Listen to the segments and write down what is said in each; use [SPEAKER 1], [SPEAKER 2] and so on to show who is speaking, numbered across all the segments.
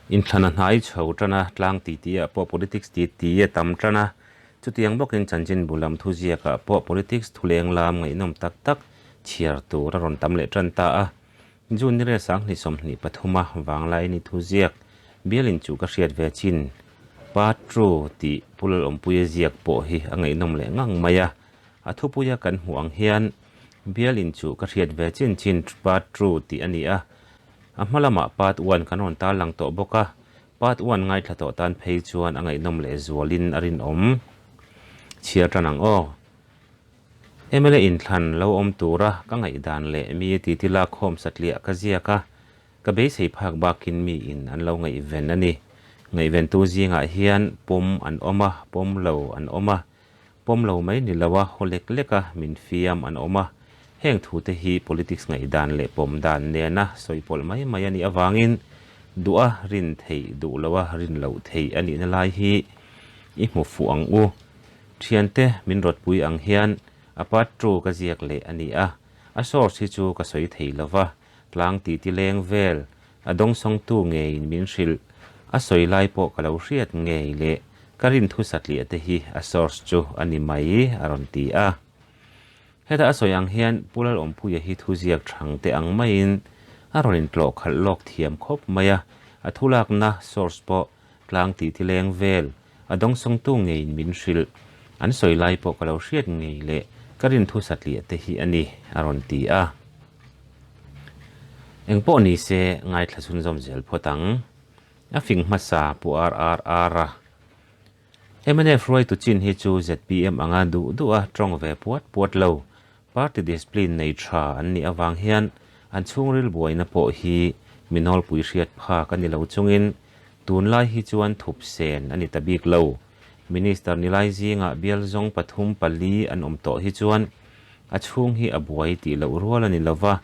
[SPEAKER 1] Inthlan a hnai chho tan a, tlang titi ah pawh politics titi a tam tan a, chutiang bawkin chanchinbu lam thuziakah pawh politics thuleng lam ngaihnawm tak tak chhiar tur a rawn tam leh tan ta a. June ni rel sanghnih 23 a vanglai ni thuziak bialin chu ka hriat ve chin Pa Tru tih Pu Lalawmpuia ziak pawh hi a ngaihnawm leh ngang mai a, a thupuia kan hmuh ang hian bialin chu ka hriat ve chin chin Pa Tru tih a ni a, a hma lamah Part One kan rawn tarlang tawh bawk a, Part One ngaithla tawh tan phei chuan a ngaihnawm leh zualin a rinawm. Chhiar tan ang aw. Mla inthlan lo awm tura ka ngaihdan leh mi titi lakkhawm satliah ka ziak a, ka beisei phak bakin mi in an lo ngaihven a ni. Ngaihventu zingah hian pawm an awm a, pawm lo an awm a, pawm lo mai ni loa haw lek leka min fiam an awm a, heng thute hi politics ngaihdan leh pawm dan nena sawi pawlh mai mai a nih avangin duha rin theih duh loa rin loh theih a nihna lai hi i hmu fuh ang u. Thiante min rawtpui ang hian a part two ka ziak leh a ni a, a source hi chu ka sawi thei lo va, tlang titi leng vel a dawngsawngtu ngeiin min hrilh, a sawi lai pawh ka lo hriat ngei leh ka rin thu satliah te hi a source chu a ni mai a rawn ti a. Heta a sawi ang hian Pu Lalawmpuia hi thuziak thang te ang maiin a rawn intlawh khalh lawk thiam khawp mai a, a thulakna source pawh tlang titi leng vel A dawngsawngtu ngeiin min hrilh. An sawi lai pawh ka lo hriat ngei leh ka rin thu satliah te hi a ni, a rawn ti a. Eng pawh ni se, ngaithla chhunzawm zel phawt ang. A fing hmasa Pu RRR a. Mnf hruaitu chin hi chu zpm anga duh duh a tawng ve puat puat lo. Party discipline nei tha an nih avang hian an chhungril buaina pawh hi mi nawlpui hriat phak a ni lo chungin tunlai hi chuan thup sen a ni ta bik lo. Minister nilai zingah bial zawng pathum pali an awm tawh hi chuan a chhung hi a buai tih loh rual a ni lo va,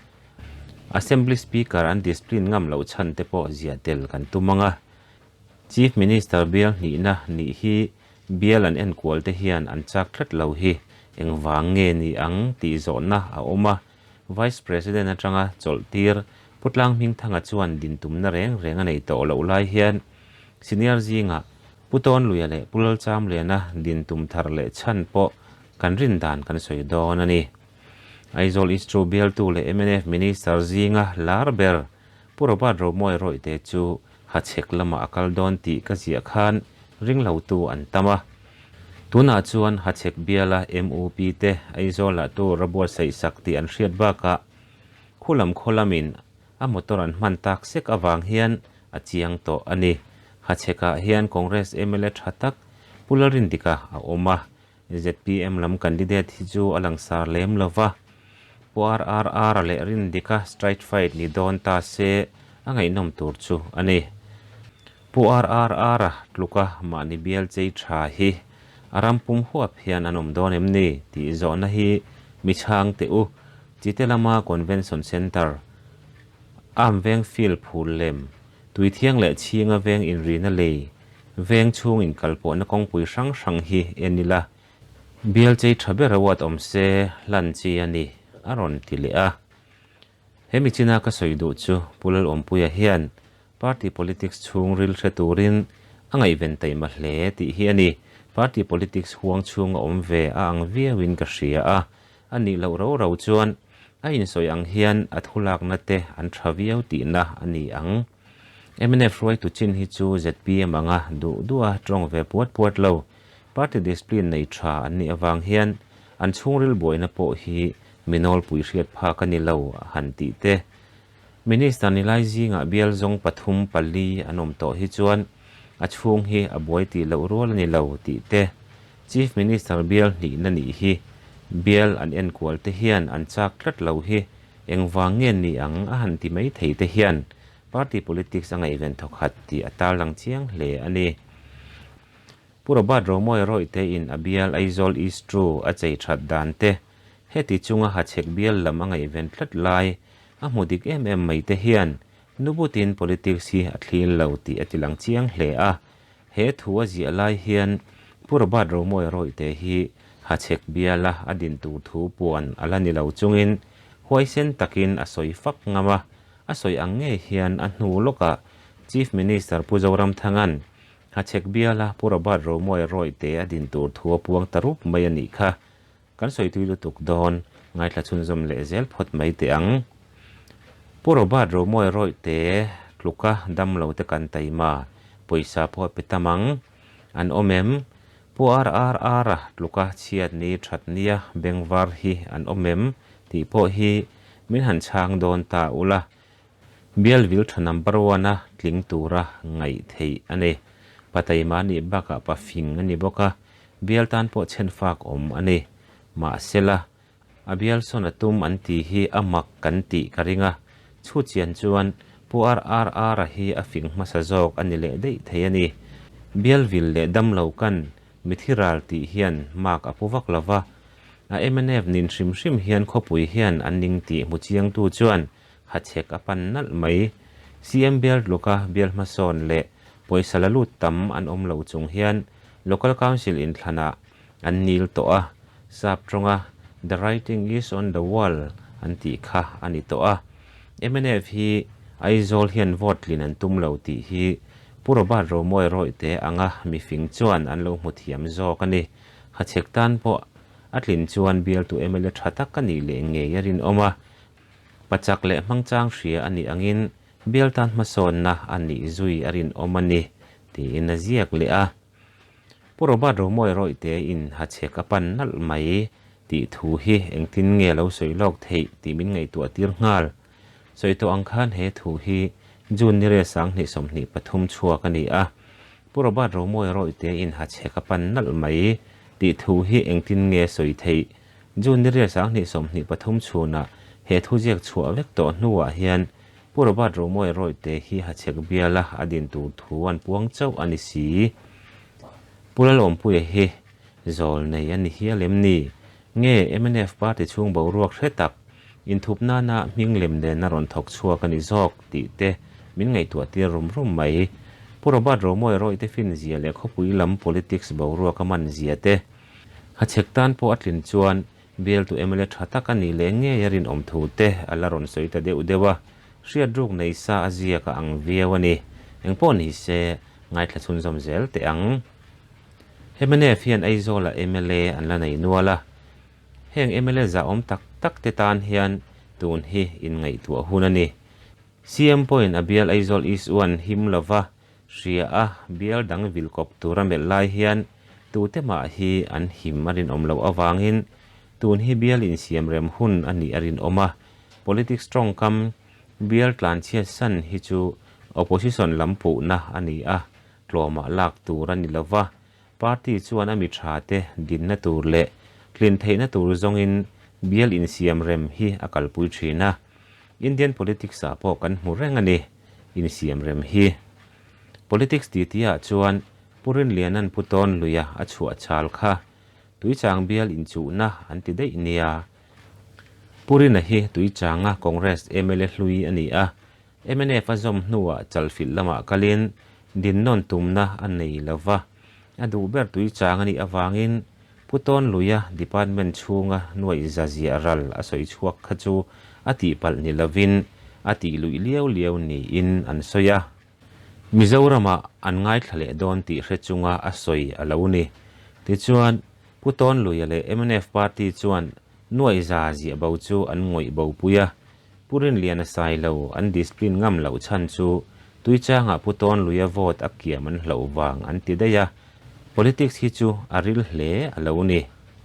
[SPEAKER 1] Assembly Speaker an discipline ngam loh chhan te pawh ziah tel kan tum ang a. Chief Minister bial hnihna nih hi Bial an enkual te hian an chak tlat lo hi engvang nge ni ang tih zawhna a awm a, Vice President atanga chawlh tir Pu Tlanghmingthanga chuan dintumna reng reng a nei tawh loh lai hian senior zingah Pu Tawnluia leh Pu Lalchamliana dintum thar leh chhan pawh kan rin dan kan sawi dawn a ni. Aizawl East Ro bialtu leh mnf Minister zinga lar ber Pu Robert Romawi Rawihte chu Hachhek lamah a kal dawn tih ka ziah khan ringlotu an tam a. Tunah chuan Hachhek biala MUP te Aizawlah tur a buatsaih sak tih an hriat bakah khulam khaw lamin a motor an hman tak sek avang hian a chiang tawh a ni. Hachhekah hian Congress mla tha tak Pu Lalrindika a awm a, zpm lam candidate hi chu a langsar lem lo va, Pu RRR leh Rindika straight fight ni dawn ta se a ngaihnawm tur chu a ni. Pu RRR tluka mahni bial chei tha hi a ram pum huap hian an awm dawn em ni tih zawhna hi mi chhang teh u. Chite lama Convention Centre, Am veng field phul lem, Tuithiang leh Chhinga veng inrina lei, Veng chhung inkalpawhna kawngpui hrang hrang hi en ila, bial chei tha ber a uat awm se hlan chi a ni, a rawn ti leh a. He michina ka sawi duh chu Pu Lalawmpuia hian party politics chhung ril hre turin a ngaihven taima hle tih hi a ni. Party politics huang chhung a awm ve a ang viauin ka hria a, a nih loh rau rau chuan a insawi ang hian a thulakna te an tha viau tihna a ni ang. Mnf hruaitu chin hi chu zpm anga duh duha tawng ve puat puat lo, party discipline nei tha an nih avang hian an chhungril buaina pawh hi mi nawlpui hriat phak a ni lo han tih te. Minister nilai zingah bial zawng pathum pali an awm tawh hi chuan a chhung hi a buai tih loh rual a ni lo tih te. Chief Minister bial hnihna nih hi bial an enkual te hian an chak tlat lo hi Engvang nge ni ang a han ti mai thei te hian party politics a ngaihven thawkhat tih a tarlang chiang hle a ni. Pu Robert Romawia Rawihte in a bial Aizawl East Two a chei that dan te, heti chunga hachhek bial lam a ngaihven tlat lai a hmu dik em em mai te hian nubutin politics hi a thlir lo tih a tilang chiang hle a. He thu a ziah lai hian Pu Robert Romawia Rawihte hi Hachhek biala a din tur thu puan a la ni lo chungin huaisen takin a sawi fak ngam a, a sawi ang ngei hian a hnu lawkah Chief Minister Pu Zoramthanga'n Hachhek biala Pu Robert Romawia rawihte a din tur thu a puang ta rup mai a nih kha. Kan sawi tui lutuk dawn, ngaithla chhunzawm leh zel phawt mai teh ang. Pu Robert Romawia rawihte tluka damlo te kan taima, pawisa pawh a pe tam ang. An awm em? Pu RRR-a tluka chhiat ni that nia bengvar hi an awm em? tih pawh hi min han chhang dawn ta ula, Bialvil tha number one a tling tura ngaih theih a ni. Pa taima nih bakah pa fing a ni bawk a, bial tan pawh chhenfak awm a ni. Mahsela, a bial sawn a tum an tih hi a mak kan tih ka ring a, chhu chian chuan Pu RRR-a hi a fing hmasa zawk a ni leh daih thei a ni. Bialvil leh damlo kan mithi ral tih hian mark a pu vak lo va, a mnf nin hrim hrim hian khawpui hian an ning tih hmu chiangtu chuan Hachhek a pan nalh mai. CM bial tluka bial hmasawn leh pawisa la lut tam an awm lo chung hian Local Council inthlanah an nil tawh a, sap tawnga The writing is on the wall an tih kha a ni tawh a. Mnf hi Aizawl hian vote tlin an tum lo tih hi Pu Robert Romawia rawihte anga mifing chuan an lo hmu thiam zawk a ni. Hachhek tan pawh a tlin chuan bialtu mla tha tak a nih leh ngei a rinawm a. Pachak leh hmangchang hria a nih angin bial tan hmasawnna a nih zui a rinawm a ni, tiin a ziak leh a. Pu Robert Romawia rawihte in hachhek a pan nalh mai tih thu hi engtin nge lo sawi lawk theih tih min ngaihtuah tir nghal. Sawi tawh ang khan he thu hi June ni rel 2023 chhuak a ni a. Pu Robert Romawia rawihte in hachhek a pan nalh mai tih thu hi engtin nge sawi theih June ni riat 2023 chhunah he thuziak chhuah vek tawh hnuah hian Pu Robert Romawia Rawihte hi Hachhek biala a din tur thu an puang chauh a ni si. Pu Lalawmpuia hi zawl nei a ni hial em ni? Nge mnf party chhung boruak hre tak inthup nana hming lem nena rawn thawk chhuak a ni zawk tih te min ngaihtuah tir rum rum mai. Pu Robert Romawia Rawihte finzia leh khawpui lam politics boruak a man zia te Hachhek tan pawh a tlin chuan bialtu mla tha tak a nih leh ngei a rinawm thu te a la rawn sawi ta deuh deuh a, hriat ruk nei sa a ziak a ang viau a ni. Engpawh ni se, ngaithla chhunzawm zel teh ang. Mnf hian Aizawlah mla an la nei nual a, heng mla zahawm tak tak te tan hian tun hi inngaihtuah hun a ni. CM pawhin a bial Aizawl East One him lova Hria a, bial dang vil kawp tura melh lai hian tute mah hi an him a rinawm loh avangin tun hi bial insiam rem hun a nih a rinawm a, politics tawngkam bial tlanchhiat san hi chu opposition lam puhna a ni a, tlawmah lak tur a ni lo va, party chuan a mi tha te dinna tur leh tlin theihna tur zawngin bial insiam rem hi a kalpui thin a, Indian politics ah pawh kan hmu reng a ni. Insiam rem hi. Politics titi ah chuan Pu Rinliana'n Pu Tawn luia a chhuah chal kha Tuichang bial inchuhna an ti daih nia. Pu Rina hi Tuichanga Congress mla hlui a ni a, mnf a zawm hnuah chalfilh lamah kalin dinnawn tumna a nei lo va, a duh ber Tuichang a nih avangin Pu Tawn Luia department chhunga nuaih za ziah ral a sawi chhuak kha chu a tihpalh ni lovin a tih luih liau liau niin an sawi a. Mizoramah an ngaithla leh dawn tih hre chunga a sawi a lo ni. Tichuan, Pu Tawn Luia leh mnf party chuan nuaih za ziah bo chu an ngawih bo pui a. Pu Rinliana Sailo an discipline ngam loh chhan chu Tuichangah Pu Tawn Luia vote a kiam an hlauh vang an ti daih a. Politics hi chu a ril hle a lo ni,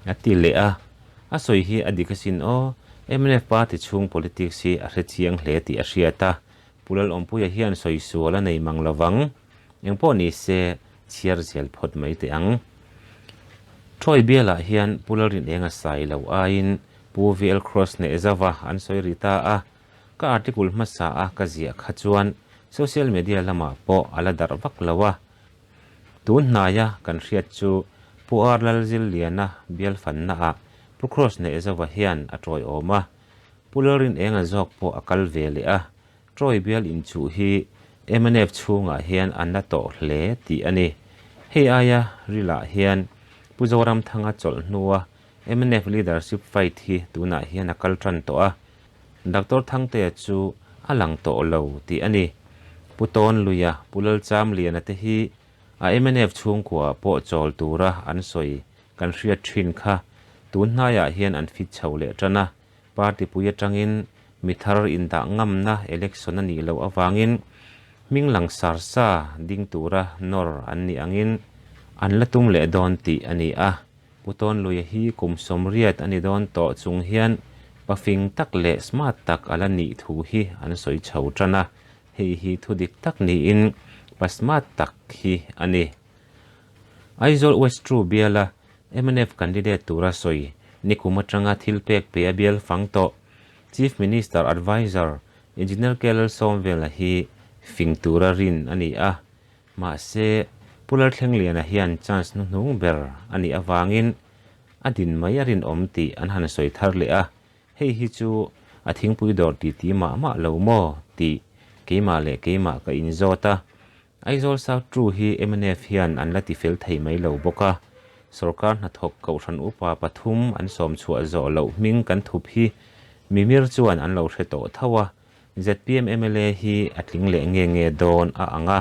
[SPEAKER 1] a ti leh a. A sawi hi a dik asin aw, mnf party chhung politics hi a hre chiang hle tih a hriat a, Pu Lalawmpuia hian sawi sual a nei mang lovang. Engpawh ni se, chhiar zel phawt mai teh ang. Troy bialah hian Pu Lalrinenga sai lo aiin Pu VL Cross hneh zauva an sawi ri ta a, ka article hmasa a ka ziah kha chuan social media lamah pawh a la darh vak lo a, Tun hnaia kan hriat chu Pu R Lalzilliana bial fannaah Pu Cross Hnehzova hian a tawiawm a, Pu Lalrinenga zawk pawh a kal ve leh a, Troy bial inchuh hi mnf chhungah hian a na tawh hle tih a ni. Hei aia rilah hian Pu Zoramthanga chawlh hnua mnf leadership fight hi tunah hian a kal tan tawh a, Doctor Thangtea chu a lang tawh lo tih a ni. Pu Tawnluia, Pu Lalchamliana te hi a mnf chhungkua pawh chawl tura an sawi kan hriat thin kha tun hnaiah hian an fit chho leh tan a, party pui atangin mi thar indah ngamna election a nih loh avangin hming langsar sa ding tura nawr an nih angin an la tum leh dawn tih a ni a. Pu Tawnluia hi kum 80 a ni dawn tawh chung hian pafing tak leh smart tak a la nih thu hi an sawi chho tan a, hei hi thu dik tak niin pa smart tak hi a ni. Aizawl West True biala mnf candidate tura sawi nikum atanga thil pek pe a bial fang tawh Chief Minister Adviser Engineer KL Sawmvela hi fing tura rin a ni a, Mahse, Pu Lalthlengliana hian chance hnuhnung ber a nih avangin a din mai a rinawm tih an han sawi thar leh a, hei hi chu a thingpui dawr titi mah mah lo maw tih keimah leh keimah ka inzawt a. Aizawl South True hi mnf hian an la tifel thei mai lo bawk a, sawrkar hnathawk kohhran upa pathum an sawm chhuah zawh loh hming kan thup hi mimir chuan an lo hre tawh tho a, Zpm mla hi a tling leh nge nge dawn a ang a.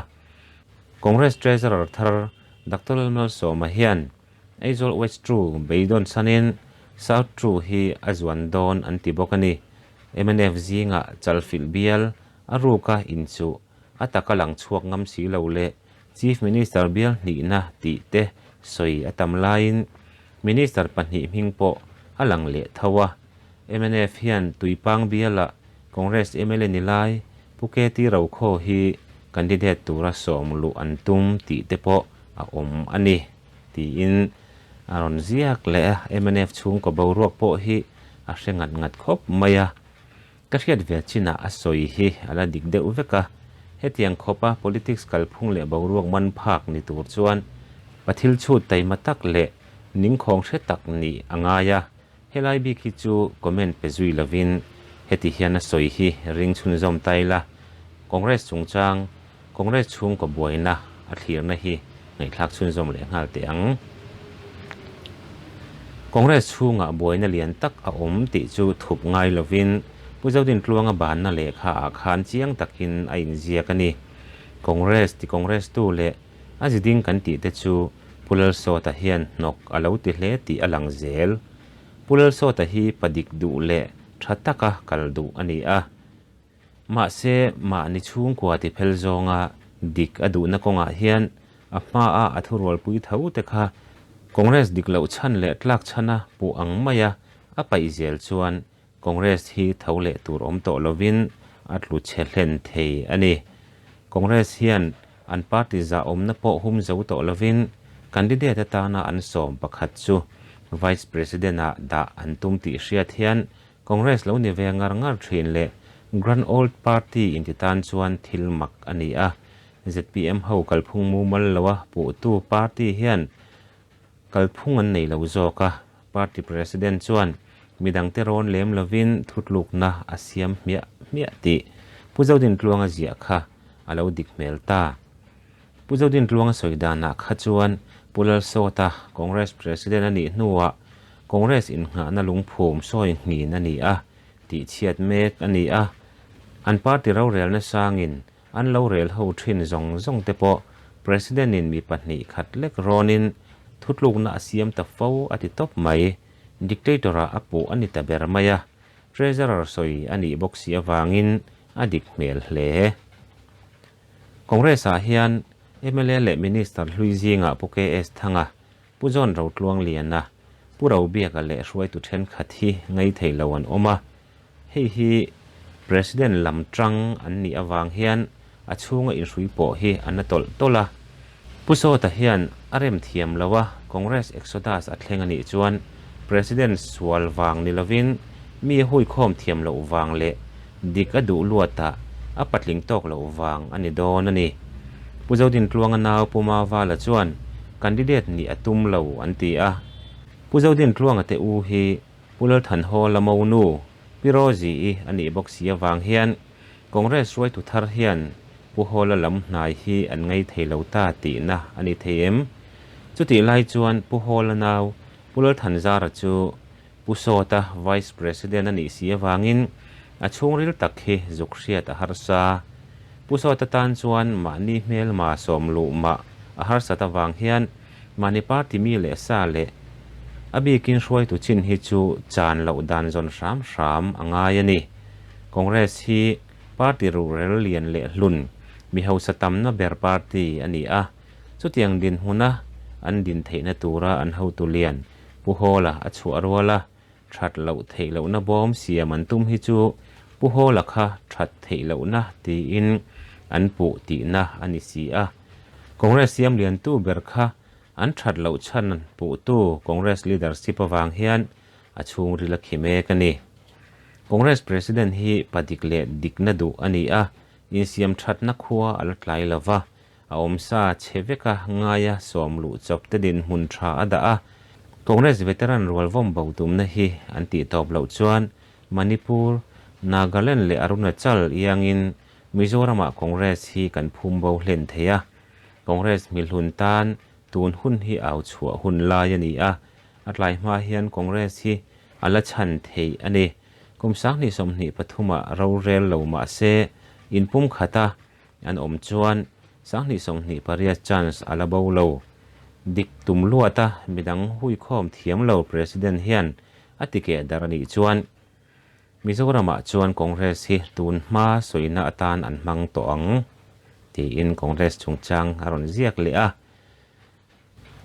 [SPEAKER 1] Congress Treasurer thar Doctor Lalmalsawma hian Aizawl West True beidawn chhanin South True hi a zuan dawn an ti bawk a ni. Mnf zingah chalfilh bial a ruka inchuh a taka lang chhuak ngam si lo leh Chief Minister bial hnihna tih te sawi a tam laiin Minister pahnih hming pawh a lang leh tho a. Mnf hian Tuipang bialah Congress mla ni lai Pu KT Rokhaw hi candidate tura sawm luh an tum tih te pawh a awm a ni tiin a rawn ziak leh a. Mnf chhungkaw boruak pawh hi a hre ngat ngat khawp mai a. Ka hriat ve chinah a sawi hi a la dik deuh vek a, hetiang khawpa politics kalphung leh boruak man phak ni tur chuan pathil chhut taima tak leh ningkhawng hre tak nih a ngai a, helai bik hi chu comment pe zui lovin heti hian a sawi hi ring chhunzawm ta ila, Congress chungchang Congress chhungkaw buaina a thlirna hi ngaihthlak chhunzawm leh nghal teh ang. Congress chhungah buaina lian tak a awm tih chu thup ngai lovin Pu Zodintluanga banna lehkha ah khan chiang takin a inziak a ni. Congress ti Congress tu leh a ziding kan tih te chu Pu Lalsawta hian hnawk a lo ti hle tih a lang zel. Pu Lalsawta hi pa dik duh leh tha taka kal duh a ni a. Mahse, mahni chhungkua ti phel zawnga dik a duhna kawngah hian a hmaa a thurualpui tho te kha Congress dik loh chhan leh tlak chhana puh ang maia a paih zel chuan Congress hi tho leh tur awm tawh lovin a tlu chhe hlen thei a ni. Congress hian an party zahawmna pawh hum zo tawh lovin candidate atana an sawm pakhat chu Vice President-ah dah an tum tih hriat hian Congress lo ni ve ngar ngar thin leh Grand Old Party inti tan chuan thil mak a ni a. Zpm ho kalphung mumal loa puhtu party hian kalphung an nei lo zawk a. Party President chuan midangte rawn lem lovin thutlukna a siam hmiah hmiah tih Pu Zodintluanga ziah kha a lo dik hmel ta. Pu Zodintluanga sawi danah kha chuan Pu Lalsawta Congress President a nih hnuah Congress innghahna lungphum sawi nghin a ni a, tihchhiat mek a ni a. An party rorelna sangin an lo rel ho thin zawng zawng te pawh President-in mi pahnih khat lek rawnin thutlukna a siam ta fo a ti tawp mai. Dictator-ah a puh a ni ta ber mai a. Treasurer sawi a nih bawk si avangin a dik hmel hle. Congress-ah hian mla leh Minister hlui zingah Pu KS Thanga, Pu John Rotluangliana, Pu Robiaka leh hruaitu thenkhat hi ngei thei lo an awm a. Hei hi President lam tang an nih avang hian a chhunga inhrui pawh hi a na tawlh tawlh a. Pu Sawta hian a rem thiam lo a, Congress exodus a thleng a nih chuan President sual vang ni lovin mi a huikhawm thiam loh vang leh dik a duh luatah a patling tawk loh vang a ni dawn a ni. Pu Zodintluanga nau Pu Mavala chuan candidate nih a tum lo an ti a. Pu Zodintluanga te u hi Pu Lalthanhawla monu Pi Rosie-i a nih bawk si avang hian Congress hruaitu thar hian Pu Hawla lam hnai hi an ngei thei lo ta tihna a ni thei em? Chutih lai chuan Pu Hawla nau Pu Lalthanzara chu Pu Sawta Vice President a nih si avangin a chhungril tak hi zuk hriat a harsa. Pu Sawta tan chuan mahni hmelma sawm luh mah a harsat avang hian mahni party mi leh sa leh a bikin hruaitu chin hi chu chan loh dan zawn hram hram a ngai a ni. Congress hi party ruhrel lian leh hlun, mi hausa tamna ber party a ni a. Chutiang dinhmuna an din theihna tura an hotu lian Pu Hawla a chhuah rual a, That loh theih lohna bawm siam an tum hi chu Pu Hawla kha that theih lohna tiin an puh tihna a ni si a. Congress siam liantu ber kha an that loh chhan puhtu Congress leadership avang hian a chhungril a khi mek a ni. Congress President hi pa dik leh dikna duh a ni a, insiam thatna khua a la tlai lo va, A awmsa chhe veka ngaia sawm luh chawp te dinhmun tha a dah a, Congress veteran rual vawm bo tumna hi an tih tawp loh chuan Manipur, Nagaland leh Arunachal iangin Mizoramah Congress hi kan phum bo hlen thei a. Congress mihlun tan tun hun hi au chhuah hun lai a ni a, a tlai hma hian Congress hi a la chhan theih a ni. Kum 2023 ah rorel lo mah se inpumkhata An awm chuan 2028 chance a la bo lo. Dik tum luata midang huikhawm thiam lo President hian a ti keh dar a nih chuan Mizoramah chuan Congress hi tun hma sawina atan an hmang tawh ang tiin Congress chungchang a rawn ziak leh a.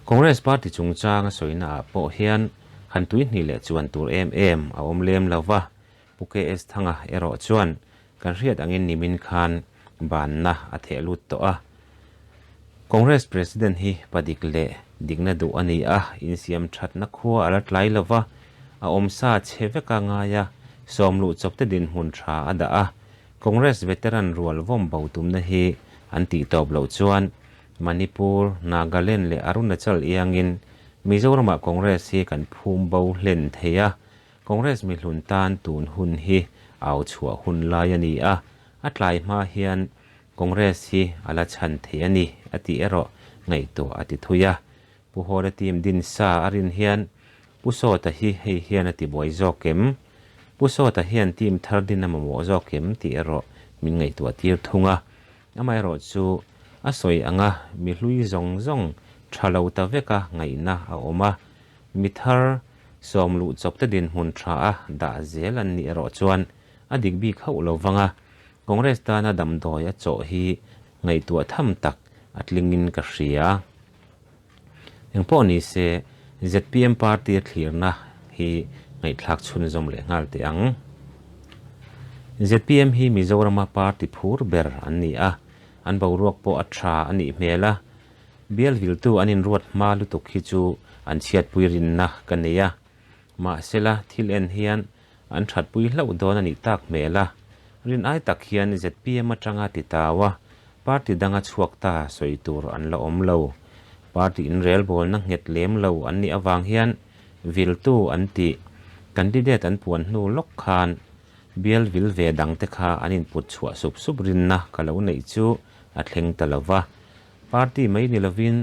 [SPEAKER 1] Congress party chungchang a sawina ah pawh hian han tuihnih leh chuan tur em em a awm lem lo va, Pu KS Thanga erawh chuan kan hriat angin nimin khan banna a theh lut tawh a. Congress President hi pa dik leh dikna duh a ni a, insiam thatna khua a la tlai lo va, a awmsa chhe veka ngai a, sawm luh chawpte dinhmun tha a dah a. Congress veteran rual vawm bo tumna hi an tih tawp loh chuan Manipur, Nagaland leh Arunachal iangin Mizoramah Congress hi kan phum bo hlen thei a, Congress mihlun tan tun hun hi au chhuah hun lai a ni a, a tlai hma hian Congress hi a la chhan thei a ni a tih erawh ngaihtuah a ti thui a. Pu Hawla team din sa a rin hian Pu Sawta hi hei hian a ti buai zawk em? Pu Sawta hian team thar din a mamawh zawk em tih erawh min ngaihtuah tir thung a. Amaherawh chu a sawi anga mi hlui zawng zawng tha lo ta veka ngaihna a awm a, Mi thar sawm luh chawp te dinhmun tha a dah zel an nih erawh chuan a dik bik hauh lo vang a, Congress tana damdawi a chawh hi ngaihtuah tham tak a tlingin ka hria. Engpawh ni se zpm party a thlirna hi ngaihthlak chhunzawm leh nghal teh ang. Zpm hi Mizorama party phur ber an ni a, an boruak pawh a tha a nih hmel a, Bial viltu an inruat hma lutuk hi chu an chhiatpui rinna ka nei a, mahsela thil en hian an thatpui hlauh dawn a nih tak hmel a, rin ai tak hian zpm atanga ti tau a, party danga chhuak ta sawi tur an la awm lo. Party inrelbawlna nghet lem lo an nih avang hian viltu an tih candidate an puan hnu lawk khan bial vil ve dangte kha an input chhuah sup sup rinna ka lo neih chu a thleng ta lo va. Party mai ni lovin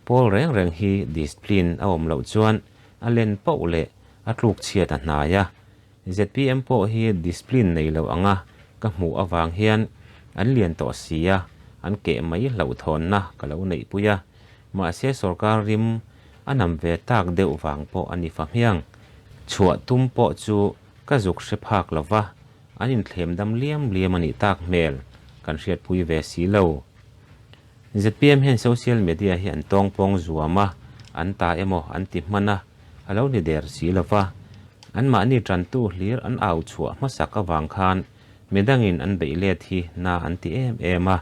[SPEAKER 1] pawl reng reng hi discipline a awm loh chuan a len poh leh a tluk chhiat a hnai a. Zpm pawh hi discipline nei lo anga ka hmuh avang hian an lian tawh si a, an keh mai hlauhthawnna ka lo neihpui a. Mahse sorkar rim a nam ve tak deuh vang pawh a ni fa hmiang. Chhuah tum pawh chu ka zuk hre phak lo va, an inthlem dam liam liam a nih tak hmel kan hriatpui ve si lo. Zpm hian social media hi an tawngpawng zuam a, an ta emaw an ti hman a, a lo ni der si lo va. Anmahni tantu hlir an au chhuah hmasak avang khan midangin an beih let hi na an ti em em a.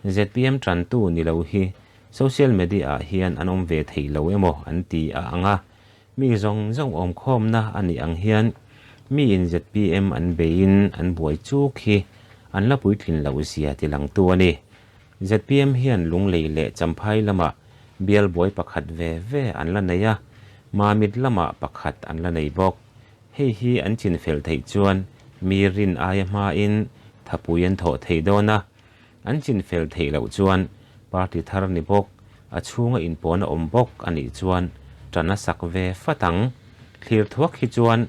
[SPEAKER 1] Zpm tantu ni lo hi social media ah hian an awm ve thei lo emaw an ti a ang a. Mi zawng zawng awmkhawmna a nih ang hian miin zpm an beiin an buai chuk hi an la puitlin loh zia tilangtu a ni. Zpm hian Lunglei leh Champhai lamah bial buai pakhat ve ve an la nei a, Mamit lamah pakhat an la nei bawk. Hei hi an chinfel theih chuan mi rin aia hmain thapui an thawh thei dawn a, an chinfel theih loh chuan party thar ni bawk, a chhunga inpawn a awm bawk a nih chuan tan a sak ve fat ang. Thlir thuak hi chuan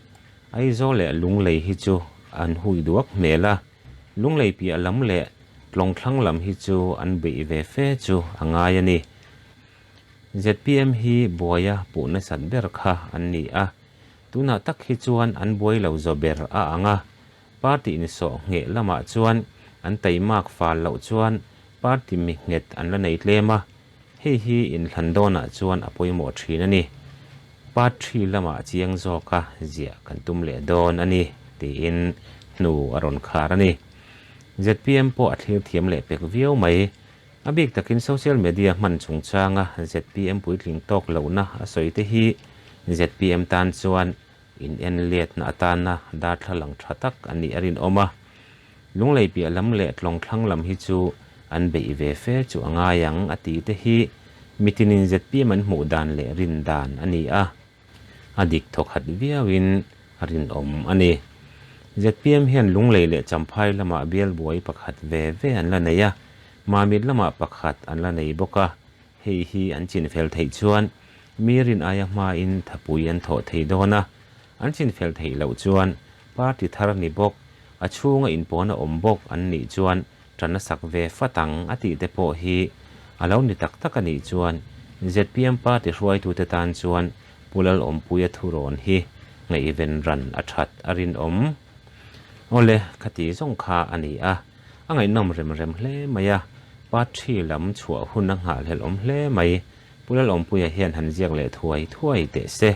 [SPEAKER 1] Aizawl leh Lunglei hi chu an hui duak hmel a. Lunglei piah lam leh Tlawng thlang lam hi chu an beih ve fe chu a ngai a ni. Zpm hi buaia puh nasat ber kha an ni a, tunah tak hi chuan an buai lo zo ber a ang a, party insawh ngheh lamah chuan an taimak fal loh chuan party mi nghet an la nei tlem a, hei hi inthlan dawnah chuan a pawimawh thin a ni. Part three lamah chiang zawka ziah kan tum leh dawn a ni, tiin hnu a rawn khar a ni. Zpm pawh a thlir thiam leh pek viau mai. A bik takin social media hman chungchanga zpm puitling tawk lohna a sawi te hi zpm tan chuan in en letna atana darthlalang tha tak a nih a rinawm a. Lunglei piah lam leh tlawng thlang lam hi chu an beih ve fe chu a ngai ang a ti te hi mitinin zpm an hmuh dan leh rin dan a ni a. A dik thawkhat viauin a rinawm a ni. Zpm hian Lunglei leh Champhai lamah bial buai pakhat ve ve an la nei a, Mamit lamah pakhat an la nei bawk a, hei hi an chinfel theih chuan mi rin aia hmain thapui an thawh thei dawn a, an chinfel theih loh chuan party thar ni bawk, a chhunga inpawna awm bawk an nih chuan ṭan a sak ve fat ang a tih te pawh hi a lo ni tak tak a nih chuan zpm party hruaitute tan chuan Pu Lalawmpuia thurawn hi ngaihven ran a ṭhat a rinawm. Awle, khati zawng kha a ni a, a ngaihnawm rem rem hle mai a, party lam chhuah hun a nghahhlelh awm hle mai. Pu Lalawmpuia hian han ziak leh thuai thuai teh se.